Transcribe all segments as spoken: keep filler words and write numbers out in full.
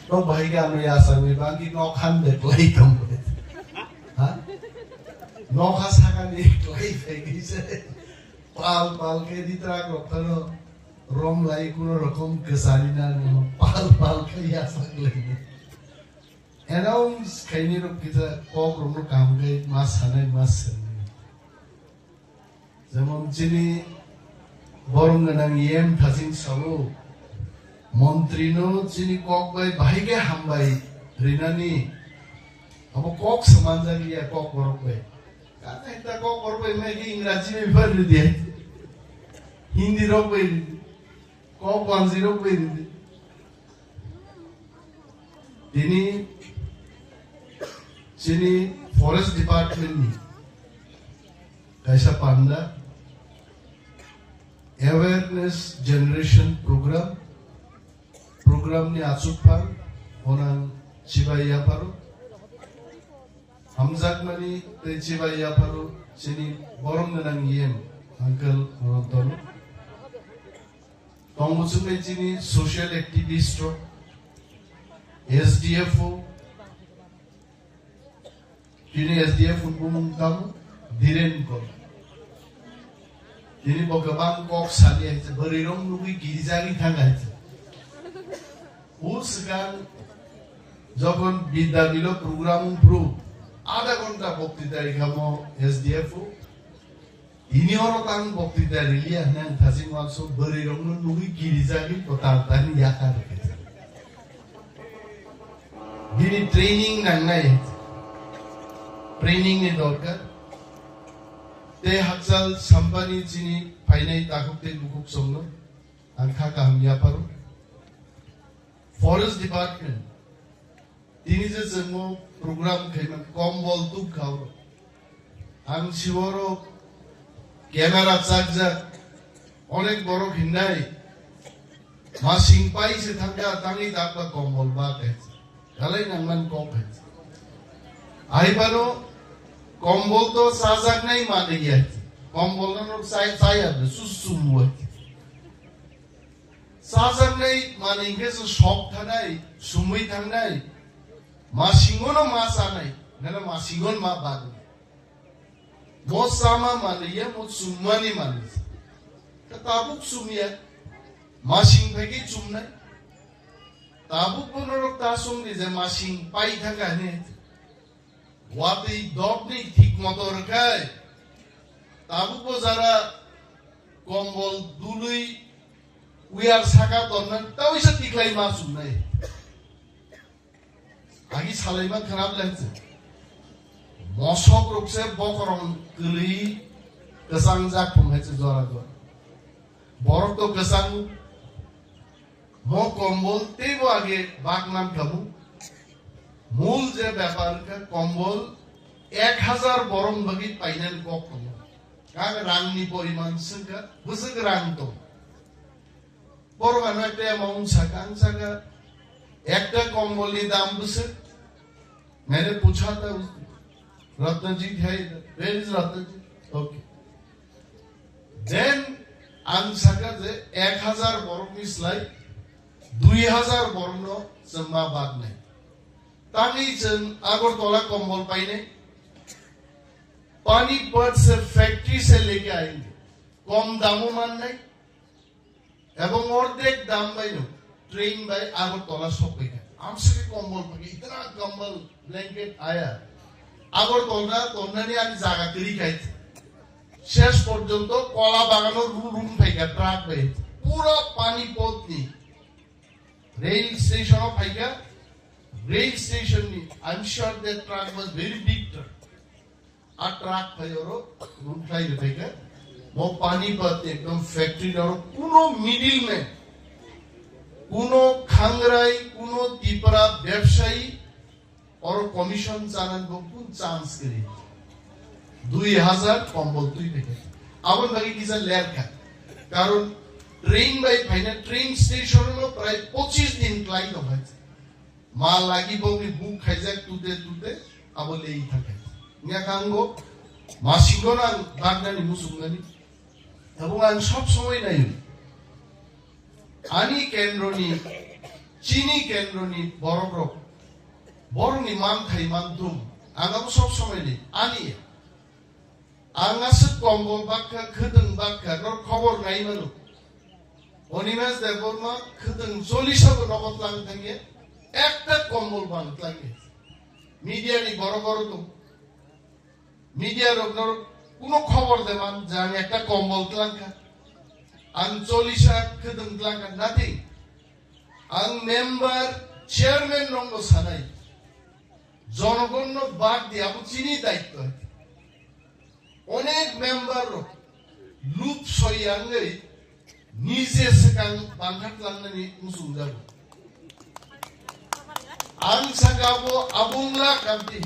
Tok bahai khe ano yasangwi bangki nok han de klai tong. Ha? Nok ha sakani klai phai khe se. Pal pal khe di truck rok phano rom lai kuno rokom kwchari na no. Pal pal khe yasak lai. Announce khaini rok kita kok rok no kam khe ma sanai ma sanai. Jemon chini borom gwnang E M thasing sao, montri no chini kok bai bahai khe hambai rinani, abo kok samanjak ya kok borok bai. Kata hita kok borok bai mai khe Ingraji bai bar ridi, Hindi rok bai ridi, kok wanjwi rok bai ridi. Tini chini forest department ni kaisa panda awareness generation program, program ni achukphang onang chibai yapharo, hamjakmani tei chibai yapharo chini borom gwnang E M uncle Rontono. Tongo chwngwi chini social activist rok, S D F o, chini S D F o bumung tamo Dhiren Kol. Chini bo kwbang kok sani hai se, bwrwi rok nugwi girijagwi thang hai se. O swkang jokhon Bidya Bilo program wngphru, adha ghonta boktita rikha mo S D F o. Tini oro tang boktita riliya hwnwi ang thasing uansuk bwrwi rokno nugwi kirijagwi kwtal tani yakar rwkha. Bini training nangnai, training ni dorkar. Tei hakchal sampani chini phainai takhuk tei bukhuk songno ang kha kaham yapharo. Forest Department, tini je chwngno program khaima kombol tuk kha oro. Ang siborok camera chakjak, onek borok hinnai, masing pai se thangkha, tangwi dakba kombol ba khe. Galai nangman kok hai. Aibano kombol to chajaknai manwi ya. Kombol no chai, chaya de, sus sumwi. Chajaknai manwi hwnkhe se sok thanai, sumwi thangnai. Masingono ma chanai, nana masingon ma bagwi. Mo chama manwi ya, mo chumani manwi. Ka tabuk chumya, masing phaikhe chumnai. Tabuk bo norok ta chumni je masing pai thangkha hwnwi. Watwi dokni thik moto rwkhai. Tabuk bo jara kombol dului uyar saka torna tawisa tiklai ma chumnai. Agi salaima khanam lengse. Mosok rukse bokorong kwlwi kwchang jak thung hai se jora jora. Borok to kwchang mo kombol teibo age bak nam khamu. Mul je bepar kha kombol ek hajar borok bagwi painani kok tongo. Kag rangni poriman swngkha bwswk rang tong. Borok ano ekta amount saka, ang saka, ekta kombolni dam bwswk? Maine pucha tha, Ratnajit hai, where is Ratnajit? Okay. Then ang saka je ek hajar borokni slai dui hajar borokno chwng ma bagnai. Tangwi chwng Agartala kombol painai. Panipat se factory se leke aayenge. Kom damo mannai. Ebong ordek dam bai no train bai Agartala sokpai kha. Amswkhe kombol pagi, itna kombol blanket aya. Agartala tonnani ani jaga kwrwi khai. Shesh porjonto kola bagano rum rum phai kha truck bai. Pura Panipat ni rail station o phai kha. Rail station ni, I'm sure that truck was very big truck. A truck phai oro, rung khlai rwphaikha. Mo Panipat ekdom factory ni oro kuno middleman, kuno khangrai, kuno Tipra bebsayi oro commission chanani bo kun chance kwrwi. Dui hajar kombol twi phaikha. Aboni bagwi kisa lerkha. Karon train bai phaina train station no prai pochis din klai tongkha. Ma lagi bongni buk khaijak tute tute abo lei thangkhe. Wngya kha ango masingo nang bagnani muchungnani. Abo ang sob somoi naio. Ani kendroni Chini kendroni borok rok, borokni manthai manthum, ang abo sob somoi di, ani. Ang aswk kombol bakha, khwtwng bakha, norok khobor nai mano. Animesh Debbarma khwtwng cholisa bo nogo tlang thangya, ekta kombol bang tlangya. Media ni borok oro tong. Media rok norok kuno khobor de man je ang ekta kombol tlangkha. Ang cholisa khwtwng tlangkha, nothing. Ang member, chairman rokno sanai. Jonogonno bad di, abo chini daitto. Onek member rok lup soi yangwi nije swkang bangkha tlangnani muchungjago. Ang saka abo abungla kamti,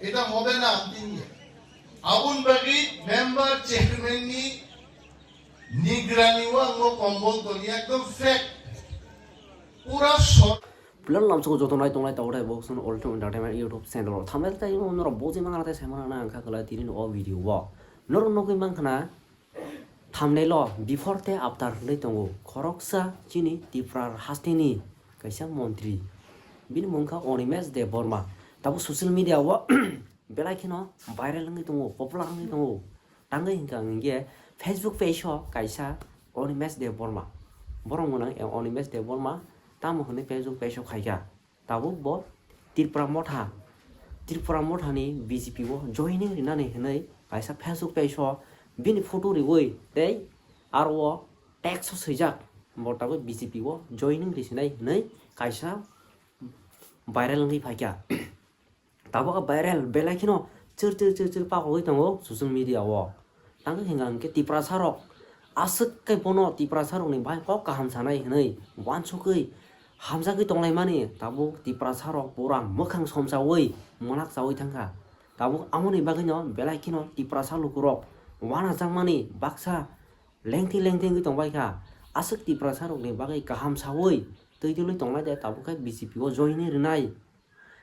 eta hobe na amti niya. Abun bagi member chairman ni nigrani o ang no kombol toni ekdom fake. Pura sor. Puila lamsoko joto nai tongnai tabuk tei bo chwng All Time Entertainment YouTube channel o thumbnail tei norok bujui mangna tei sai mangna ang kha kwlai tini o video o. Norok nugui mankha na thumbnail o before tei after hinwi tongo. Khoroksa chini Tripura hasteni kaisa montri. Bini mung kha Animesh Debbarma. Tabuk social media o belai kheno viral wngwi tongo, popular wngwi tongo. Tangwi hinkha ang hinkhe Facebook page o kaisa Animesh Debbarma. Borok mwnang Animesh Debbarma, tamo hwnwi Facebook page o khaikha. Tabuk bo Tripura Motha, Tripura Mothani B J P o joining rinani hwnwi kaisa Facebook page o bini photo riwi tei aro o text o swijak, bo tabuk B J P o joining risinai hwnwi kaisa viral wngwi phaikha. Tabuk viral belai kheno chir chir chir chir pakogwi tongo social media o. Tangwi hwnka hwnkhe Tiprasa rok aswk khe bono Tiprasa rokni bai kok kaham sanai hwnwi uansukwi hamjagwi tonglaimani tabuk Tiprasa rok pura mwkhang somsawi mwnak chawi thangkha. Tabuk amoni bagwino belai kheno Tiprasa lukurok uanajakmani baksa lengthi lengthi wngwi tongbaikha. Aswk Tiprasa rokni bagwi kaham sawi twi dwlwi tongnai de tabuk khe B J P o join rinai.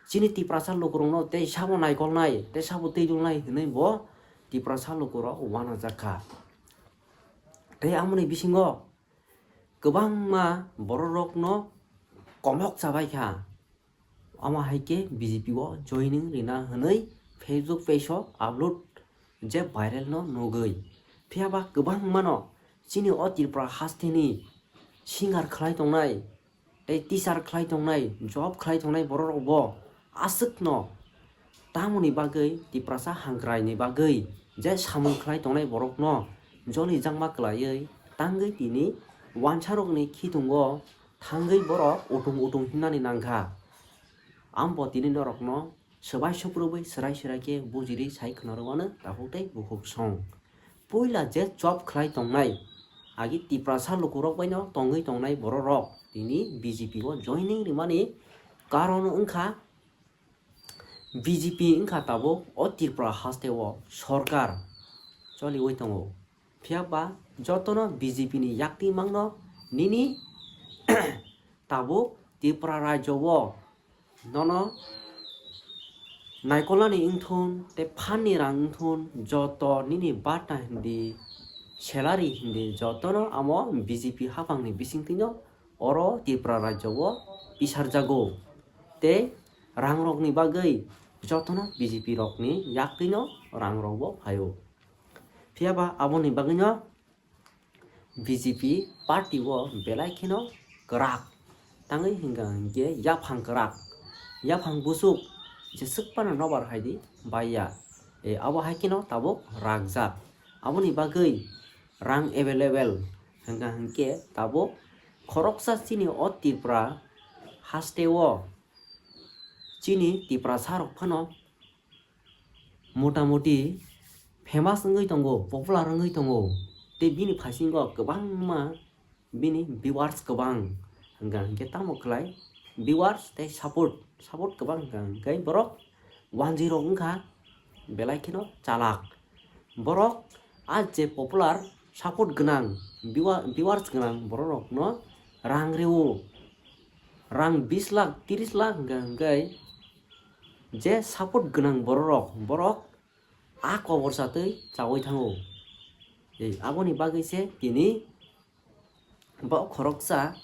Chini Tiprasa lukurokno tei sabo naikolnai, tei sabo twi dulnai hwnwi bo Tiprasa lukurok uanajakha. Tei amoni bisingo kwbangma bororokno komok chabaikha. Omo hai khe B J P o joining rina hwnwi Facebook page o upload je viral no nugwi. Phiya ba kwbangmano chini o Tripura hasteni singer khlai tongnai, tei teacher khlai tongnai, job khlai tongnai bororok bo aswkno tamoni bagwi Tiprasa hangkraini bagwi je samung khlai tongnai borokno jolijakma kwlaiwi tangwi tini wansarokni khitungo thangwi borok utung utung hinnani nangkha. Ambo tini norokno swbai suprubwi swrai swrai khe bujiri sai khwnarwmano takhuk tei bukhuk song. Puila je job khlai tongnai, agi Tiprasa lukurok baino tongwi tongnai bororok tini B J P o joining rimani karon wngkha B J P wngkha tabuk o Tripura hasteo sorkar choliwi tongo. Phiya ba jotono B J P ni yakti mangno nini tabuk Tripura rajyo o nono naikolnani wngthun tei phanni rang wngthun joto nini bata hindi salary hindi jotono amo B J P haphangni bisingtwino oro Tripura rajyo o pisarjago tei rangrokni bagwi jotono B J P rokni yaktwino rangrokbo phaio. Phiya ba aboni bagwino B J P party o belai kheno kwrak tangwi hwnka hinkhe yaphang kwrak, yaphang busuk jeswk phano nobar hai di baiya. E, abo hai kheno tabuk rakjak. Aboni bagwi rang available hwnka hinkhe tabuk khoroksa chini o Tripura hasteo chini Tiprasa rok phano motamoti famous wngwi tongo, popular wngwi tongo, tei bini phasingo kwbangma bini viewers kwbang, hwnka hinkhe tamo khlai viewers tei support, support kwbang hwnka hinkhe borok wanjwi rok wngkha belai kheno chalak. Borok a je popular support gwnang viewer-, viewers gwnang borok rokno rang rwo, rang bis lakh, tris lakh hwnka hinkhe je support gwnang bororok, borok a kobor satwi chawi thango. Ei, aboni bagwi se tini bo khoroksa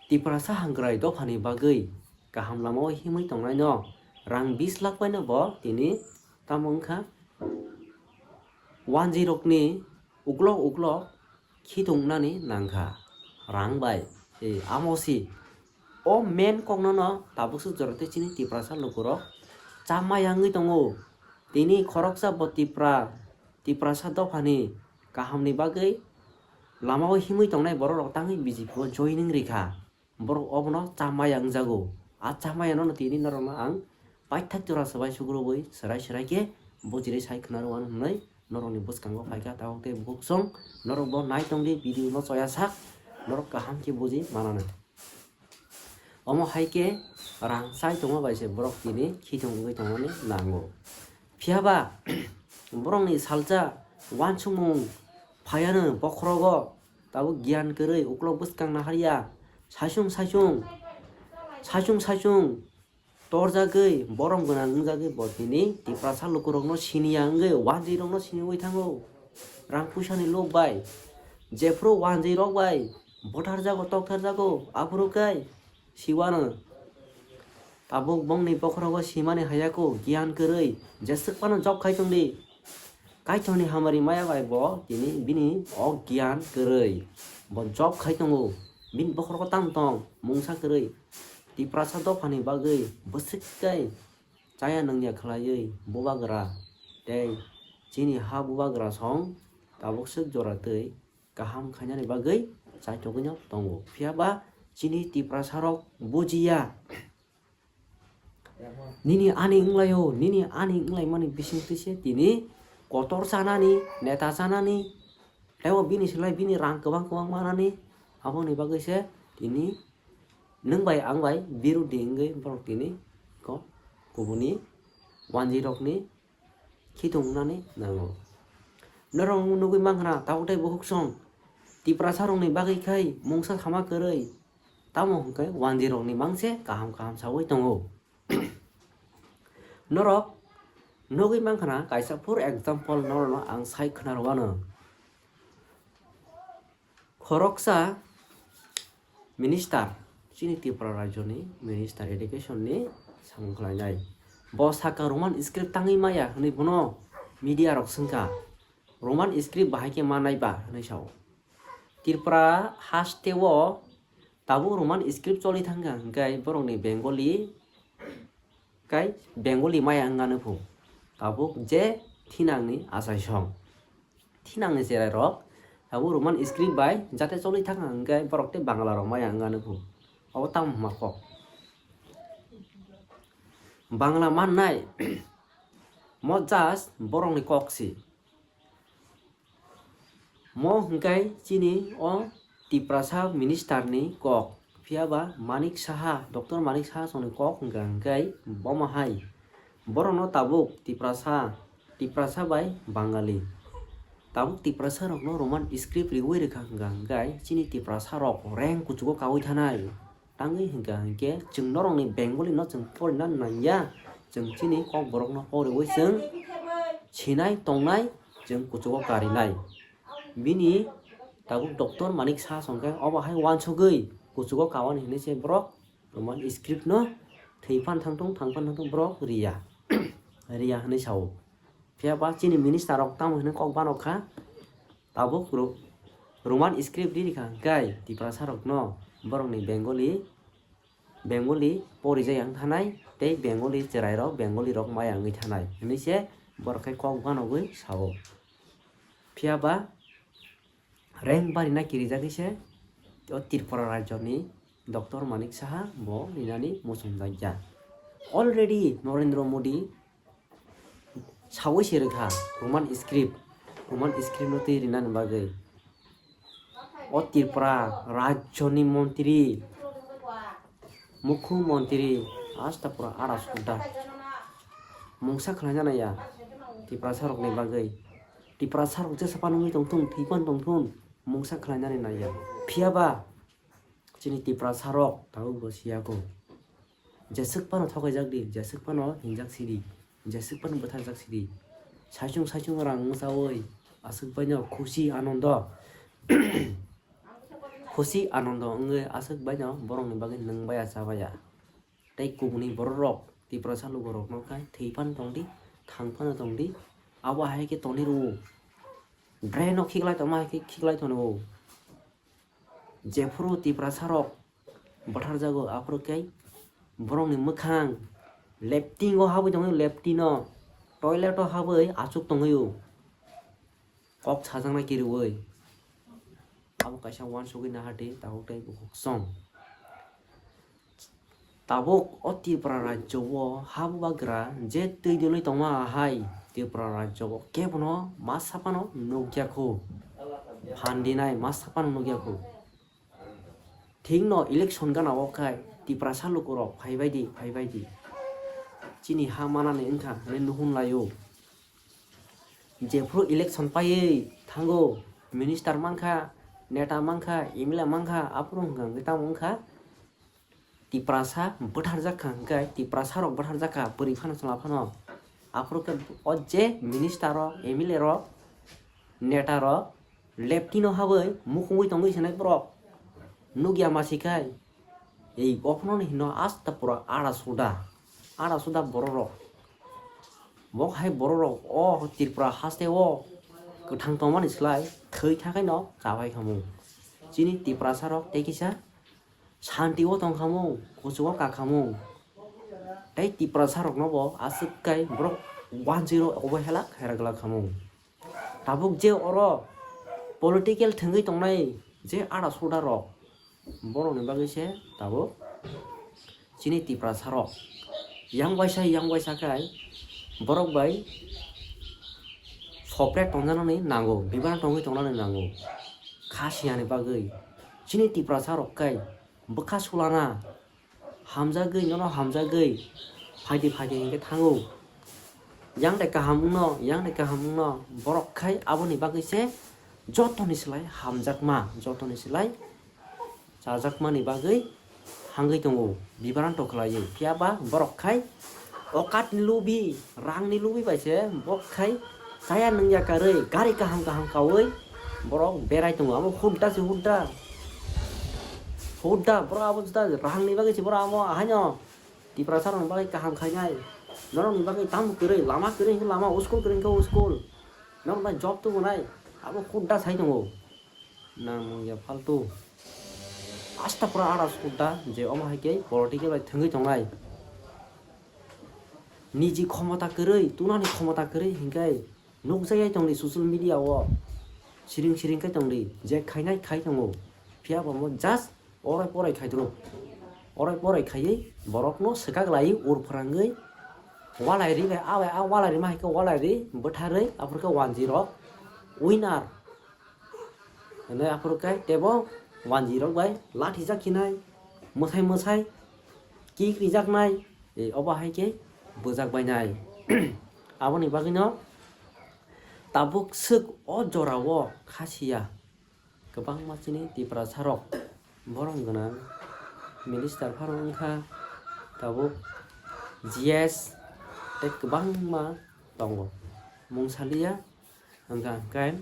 Tiprasa hangkrai dophani bagwi kaham lamao himwi tongnaino rang bis lakh baino bo tini tamo wngkha wanjwirokni uklok uklok khitung wngnani nangkha rang bai. E, amo si o main koknono tabukse jora tei chini Tiprasa lukurok chamaya wngwi tongo. Tini khoroksa bo Tipra, Tiprasa dophani kahamni bagwi lamao himwi tongnai bororok tangwi B J P o joining rikha. Borok obono chamaya wngjago. A chamaya no tini norokno ang paithak jora swbai sugrubwi swrai swrai khe bujirwi sai khwnarw ano hwnwi norokni bwskango phaikha. Tabuk tei bukhuk song norok bo nai tongdi video no choya sak norok kaham khe buji mananw. Omo hai khe rang chai tongma bai se borok tini khitung wngwi tongmani nango. Phiya ba borokni salsa uansukmung phaiano bokhorogo tabuk giyan kwrwi uklok bwskang naharya saichung saichung saichung saichung torjagwi borom gwnang wngjagwi bo tini Tiprasa lukurokno siniya wngwi wanjwirokno siniwi thango. Rang puisani lok bai jephuru wanjwirok bai butharjago toktarjago aphuru khe siwano. Tabuk bongni bokhorogo simani hayako giyan kwrwi jeswk phano job khai tongdi. Kaitorni hamari maya bai bo tini bini o giyan kwrwi. Bo job khai tongo. Bini bokhorogo tamo tong mungsa kwrwi. Tiprasa dophani bagwi bwswk khe chaya nangya khwlaiwi bubagra tei chini ha bubagra song tabuk swk jora twi kaham khainani bagwi chaitogwino tongo. Phiya ba chini Tiprasarok bujiya. Nini ani wnglaio, nini ani wnglaimani bisingtwi se tini kotor chanani, neta chanani, teibo bini slai bini rang kwbang kwbang manani, aboni bagwi se tini nwng bai ang bai birodi wngwi borok tini ko kubuni wanjwirokni khitung wngnani nango. Norok nugwi mankha na tabuk tei bukhuk song Tiprasarokni bagwi khai mungsa sama kwrwi, tamo hwnkhe wanjwirokni mangse kaham kaham saui tongo. Norok nugwi mankha na kaisa poor example norokno ang sai khwnarwano. Khoroksa minister, chini Tripura rajyoni minister education ni samung khlainai. Bo saka Roman script tangwi maya hwnwi bono media rok swngkha. Roman script bahai khe manai ba hwnwi sao. Tripura haste o tabuk Roman script choli thangkha hwnkhe borokni Bengali kai Bengali maya wngano phu. Tabuk je thinangni achaisong. Thinangni cherai rok tabuk Roman script bai jate choli thangkha hwnkhe borok tei Bangla rok maya wngano phu. Obo tamo hwnma kok. Bangla mannai mo just borokni kok si. Mo hwnkhe chini o Tiprasa minister ni kok. Phiya ba Manik Saha, Doctor Manik Saha songni kok hwnkha hwnkhe bomo hai. Borokno tabuk Tiprasa, Tiprasa bai Bangali. Tabuk Tiprasa rokno Roman script riwi rwkha hwnkha hwnkhe chini Tiprasa rok rank kuchugo kaui thanai. Tangwi hwnkha hwnkhe chwng norokni Bengali no chwng porina nangya, chwng chini kokborokno poriwi chwng sinai tongnai, chwng kuchugo karinai. Bini tabuk Doctor Manik Saha songkhe obo hai uansugwi kuchugo kawan hinwi se borok Roman script no thwi phan thangthung thang phan thangthung borok riya, riya hinwi sao. Phiya ba chini minister rok tamo hinwi kok banok kha, tabuk ro-, Roman script riri kha hwnkhe Tiprasa rokno borokni Bengali, Bengali porijak yang thanai tei Bengali cherai rok Bengali rok maya wngwi thanai hinwi se borok khe kok banogwi sao. Phiya ba rank barina kirijagwi se o Tripura rajyoni Doctor Manik Saha bo rinani muchungjakya. Already Narendra Modi saui se rwkha Roman script, Roman script no twi rinani bagwi. O Tripura rajyoni montri, mukhu montri, asta pura ara sudda mungsa khlaina naiya Tiprasa rokni bagwi. Tiprasa rok jesa panungwi tongthun, thwi pan tongthun, mungsa khlainani naiya. Phiya ba chini Tiprasa rok tabuk bo siyago. Jeswk phano thokaijak di, jeswk phano hinjak sidi, jeswk phano bwtharjak sidi. Saichung saichung rang wngsaui aswk baino khusi anondo. Khusi anondo wngwi aswk baino borokni bagwi nwngbaya chabaya. Tei kubuni bororok Tiprasa lukurokno khai thwi phano tongdi, thang phano tongdi, abo hai khe toni rwo. Draino khiklai tongma hai khe khiklai tono. Jephuru Tiprasarok bwtharjago, aphuru khe borokni mwkhang leptingo habwi tongwi, leptino toileto habwi achuk tongwi o. Kok sajaknai kiriwi. Abo kaisa uansugwi nahardi, tabuk tei bukhuk song. Tabuk o Tripura rajyo o habugra je twi dwlwi tongma hai Tripura rajyo o kebono masa phano nukya khu. Phan dinai masa phano nukya khu. Thikno election gana o khai Tiprasa lukurok phaibai di, phaibai di. Chini ha manani wngkha hwnwi nuhun laio. Jephuru election paiwi thango, minister mankha, neta mankha, M L A mankha, aphuru hwnkha hwnkhe tamo wngkha Tiprasa bwtharjak kha, hwnkhe Tiprasarok bwtharjak kha, bwrwi phano chwla phano. Aphuru khe o je minister rok, M L A rok, neta rok, leptino habwi mukhungwi tongwi sinai borok. Nukya masikhai. Ei, bophano ni hino asta pura ada suda, ada suda bororok. Bo hai bororok o Tripura haste o kwthang tongmani slai thwi thakai no chabai khamung. Chini Tiprasa rok tei kisa shanti o tong khamung, kuchugo ka khamung. Tei Tiprasa rokno bo aswk kai borok one zero obo helak herak glak khamung. Tabuk je oro political thwngwi tongnai je ada suda rok, borokni bagwi se tabuk chini Tiprasa rok yang waisa yang waisa khai borok bai separate tongjanani nango, bibana tongwi tongnani nango. Kha siyani bagwi chini Tiprasa rok kai bwkha sulana hamjagwi, nono hamjagwi phaidi phaidi hinkhe thango. Yang de kaham wngno, yang de kaham wngno, borok khai aboni bagwi se jotoni slai hamjakma, jotoni slai chajakmani bagwi hangwi tongo, bibaranto khlaiwi. Phiya ba borok khai okatni lubi, rangni lubi bai se borok khai chaya nungya karwi, gari kaham kaham kaui borok berai tongo. Amo hudda se hudda. Hudda, borok abo juda rangni bagwi se borok amo ahaino Tiprasa rokni bagwi kaham khainai. Norokni bagwi tamo kwrwi, lama kwrwi hinkhe lama, school kwrwi hinkhe school. Norok bai job tubu nai, abo hudda sai tongo. Nang ya faltu. Asta pura aras hudda je omo hai khe political bai thwngwi tongnai. Niji khomota kwrwi, tunani khomota kwrwi hinkhe nukjagwi tongdi social media o. Siring siring khe tongdi, je khainai khai tongo. Phiya bo mo just orai porai khaidro. Orai porai khaiwi borokno swkak laiwi ur phrangwi walai ri bai, a bai a walai rima hai khe walai ri bwtharwi aphuru khe wanjwi rok winner. Hwnwi aphuru khe teibo wanjwi rok bai lathi jak khinai, mwsai mwsai kick rijak nai, e, obo hai khe bwjak bai nai. Aboni bagwino tabuk swk o jora o kha siya. Kwbangma chini Tiprasa rok borom gwnang minister phano wngkha, tabuk G S tei kwbangma tongo. Mung saliya hwnkha hwnkhe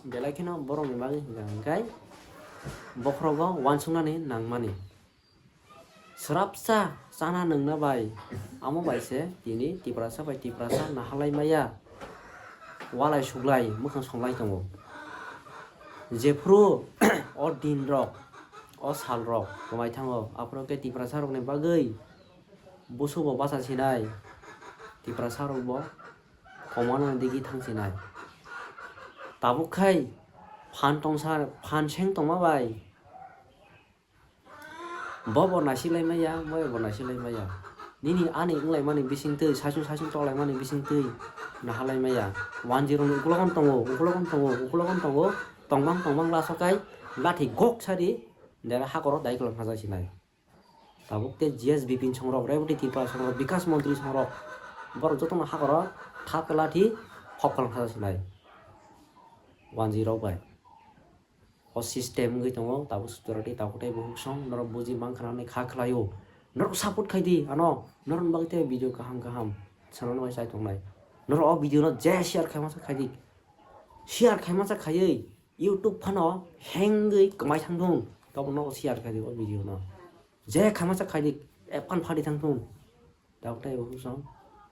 belai kheno borokni bagwi hwnkha hwnkhe bokhorogo uansuknani nangmani. Swrapsa chana nungna bai, amo bai se tini Tiprasa bai Tiprasa naharlai maya, walai suklai mwkhang somlai tongo. Jephuru o din rok, o sal rok kwmai thango, aphuru khe Tiprasa rokni bagwi busu bo bacha sinai, Tiprasa rok bo komono digi thang sinai. Tabuk khai phan tongsa, phan seng tongma bai. Bo bo nasilai maya, bo bo nasilai maya. Nini ani wnglaimani bisingtwi, saichung saichung toklaimani bisingtwi naharlai maya. One zero ni ukulogon tongo, ukulogon tongo, ukulogon tongo, tongbang tongbang lasokai lathi gok sari dera hakoro dai kolom haja sinai. Tabuk te G S Bipin songrok, Rebati Tripura songrok, Bikas Montri songrok, borok jotono hakoro thap lathi hok kolom haja sinai. One zero bai. O system wngwi tongo, tabuk security, tabuk tei bukhuk song, norok buji mankha nani kha khlaio. Norok support khai di, ano, norokni bagwi tei video kaham kaham swnamna bai chai tongnai. Norok o video no je share khai masa khai di. Share khai masa khaiwi, YouTube phano hengwi kwmai thangthung, tobo no share khaidi o video no. Je khamasa khaidi, aphan phadi thangthung. Tabuk tei bo song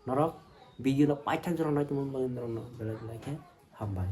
norok video no paithak jora nai tongmani bagwi norok no belai belai khe hambai.